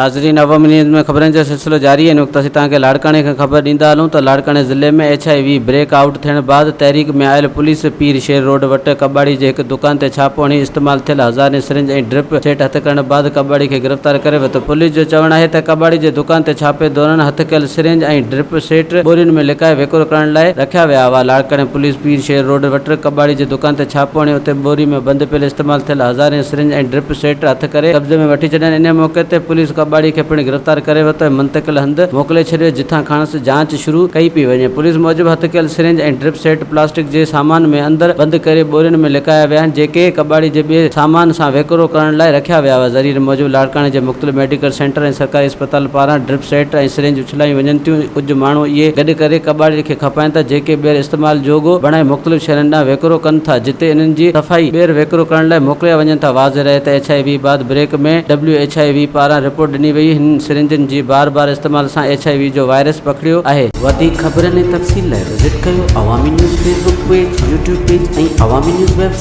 ناظرين عوامي نيوز ۾ خبرن جو سلسلو جاري آهي هن وقت اسين توهان کي لاڙڪاڻي کان خبر ڏيندا هلون ته لاڙڪاڻي ضلعي ۾ H I V break out ٿيڻ بعد تحريڪ ۾ آيل پوليس پير شير روڊ وٽ ڪٻاڙي جي هڪ دڪان تي ڇاپو هڻي استعمال ٿيل هزارين سرنج ۽ ڊرپ سيٽ هٿ ڪرڻ بعد ڪٻاڙي کي گرفتار ڪري ورتو پوليس جو چوڻ آهي ته ڪٻاڙي جي دڪان تي ڇاپي دوران هٿ ڪيل سرنج ۽ ڊرپ سيٽ ٻورين ۾ لڪائي وڪرو ڪرڻ لاء رکيا ويا هئا لاڙڪاڻي پوليس پير شير روڊ وٽ ڪٻاڙي جي دڪان تي ڇاپو هڻي اتي ٻوري ۾ بند پيل استعمال ٿيل هزارين سرنج ۽ ڊرپ سيٽ هٿ ڪري قبضي ۾ وٺي ڇڏيا. انهيء موقعي تي پوليس ڪٻاڙي کي پڻ گرفتار ڪري ورتو ۽ منتقل هنڌ موڪلي ڇڏيو، جتان کانئس جاچ شروع ڪئي پئي وڃي. پوليس موجب هٿ ڪيل سرنج ۽ ڊرپ سيٽ پلاسٽڪ جي سامان ۾ اندر بند ڪري ٻورين ۾ لڪايا ويا آهن، جيڪي ڪٻاڙي جي ٻئي سامان سان وڪرو ڪرڻ لاء رکيا ويا هئا. ذريعن موجب لاڙڪاڻي جي مختلف ميڊيڪل سينٽر ۽ سرڪاري اسپتال پاران ڊرپ سيٽ ۽ سرنج اڇلايون وڃن ٿيون، ڪجهه ماڻهو اهي گڏ ڪري ڪٻاڙي کي کپائين ٿا، جيڪي ٻيهر استعمال جوڳو بڻائي مختلف شهرن ڏانهن وڪرو ڪن ٿا، جتي انهن جي صفائي ٻيهر وڪرو ڪرڻ لاء موڪليا وڃن ٿا. واضح رهي ته ايڇ I V بعد break ۾ W H I V پاران رپورٽ ڏني وئي، هن سرنجن جي بار بار استعمال سان ايڇ I V جو وائرس پکڙيو آهي. وڌيڪ خبرن ۽ تفصيل لاء وزٽ ڪيو Awami news Facebook page, YouTube page ۽ Awami news website.